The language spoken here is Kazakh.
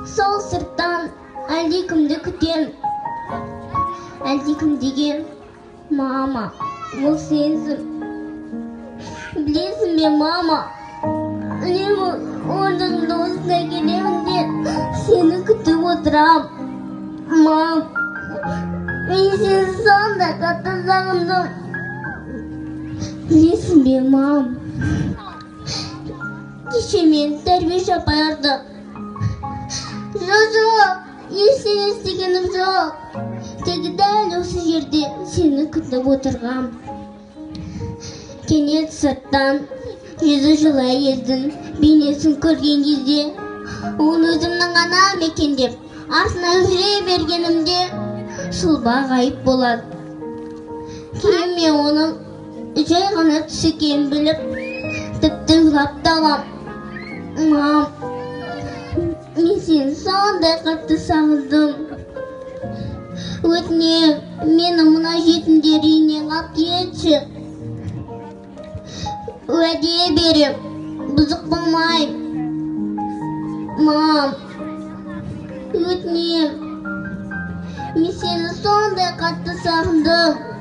Сол сырттан әлдекімді күтем. Әлдекім деген, мама, ол сенсің. Білесің бе, мама, үнемі орнымда осында келемін де сені күтіп отырам. Мам, мен сені сондай қатты сағындым. Білесің бе, мам, кеше мені тәрбиеші апай ұрды. Жоқ, ештеңе істегенім жоқ. Тек дәл осы жерде сені күтіп отырғам. Кенет сырттан жүзі жылы әйелдің бейнесін көрген кезде, ол өзімнің анам екен деп артына жүре бергенімде сұлба ғайып болады. Кейін мен оның жай ғана түс екенін біліп, тіпті жылап та алам. Мам, мен сені сондай қатты сағындым. Өтінем, мені мына жетімдер үйінен алып кетші. Уәде берем, бұзық болмаймын. Мам, өтінем, мен сені сондай қатты сағындым.